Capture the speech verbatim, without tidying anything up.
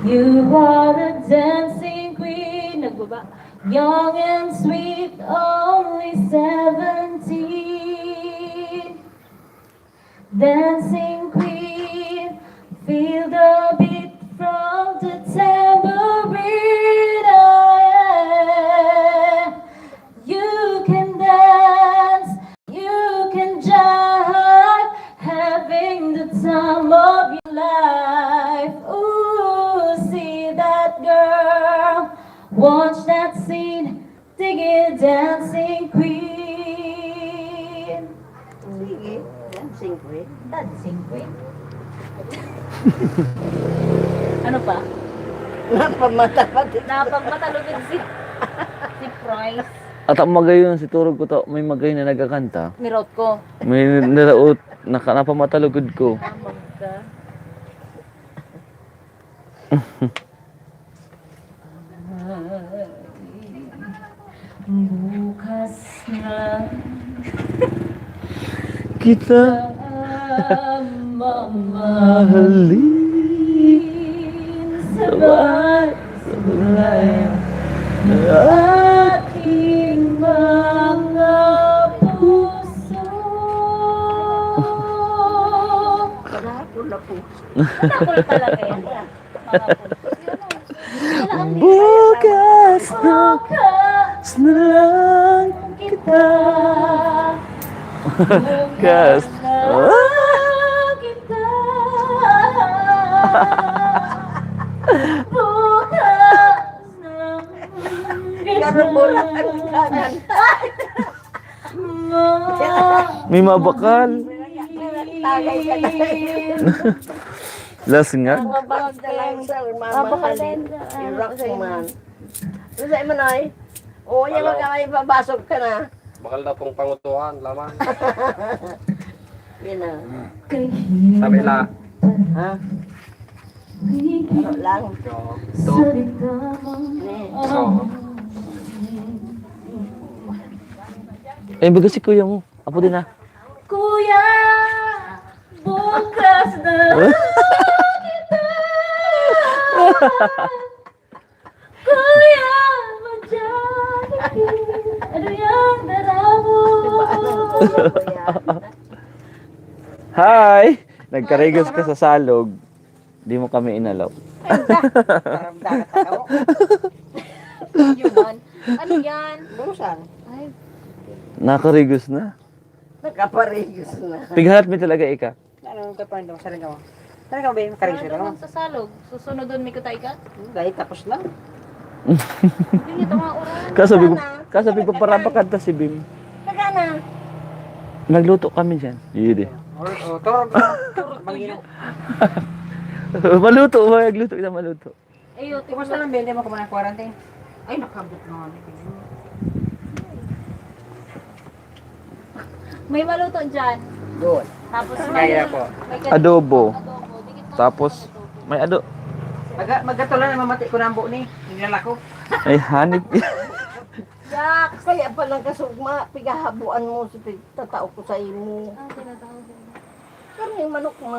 You are a dancing queen. Nagbaba. Young and sweet, only seventeen. Dancing queen, feel the beat from the tambourine. Oh, yeah. You can dance, you can jive, having the time of your life. Ooh, see that girl, watch that scene, take it, dancing queen. Sige, dancing queen. Dancing queen. Ano pa? Napamata pati. Napagmatalugod si, si Price. At ang magayon, si turog ko to, may magayon na nagkakanta. Niraot ko. May niraot, naka-, napamatalugod ko. Amag ka. Bukas na kita mamahalin sabay-sabay aking mga puso. Kahapon na po. Manakol talaga yan. Bukas na, bukas na lang kita. Bukas na lang kita. Bukas na lang kita. May mabakal. Las nga. Mabakal ka lang sa mamahalin. I-rock mo man. Ano sa'yo, Manoy? Oo, yan, magka-, may babasog ka na. Bakal na pong pangutuhan, laman. Yan na. Sabi na. Ha? Ano lang? Yo, to. Ne. So. Eh, baga si kuya mo. Apo din, ah. Kuya, bukas na kita. Kuya, madyari. Ano yan? Daramo. Hi! Nagkarigos ka sa salog. Di mo kami inalaw. Parang dagat ako. Yun. Ano yan? Busan. Ay. Nakarigos na. Nakaparigos na. Pighalat mi talaga ika. Ano ka pa nito? Sarang ka mo. Sarang ka mo, babe? Makarigos ka mo. Sa salog. Susunodon mi ko tayo ka? Hmm, dahil tapos na. Hindi niya tama oras. Kasabi ko, sana, kasabi ko, sana para nagkakain. Pakanta si Bim. Taga na. Nagluto kami dyan. Yun eh. Or, o, turog. Turog to yun. Maluto, magluto kita, maluto. Ayo, kumusta lang, Bende, mo kung mga quarantine? Ay, nakabot na nga. May maluto dyan. Good. Tapos may, kaya po, may ganito, adobo. Adobo. Dikit na. Tapos, adobo. May ado-, Maga-, magkatuloy na mamati ko na ang buo ni. Naglalako. Ay, hanig. Yak! Kaya palang kasugma, pigahabuan mo sa pigtatao ko sa imo. Ah, tinatawag ko. Kami manok mo.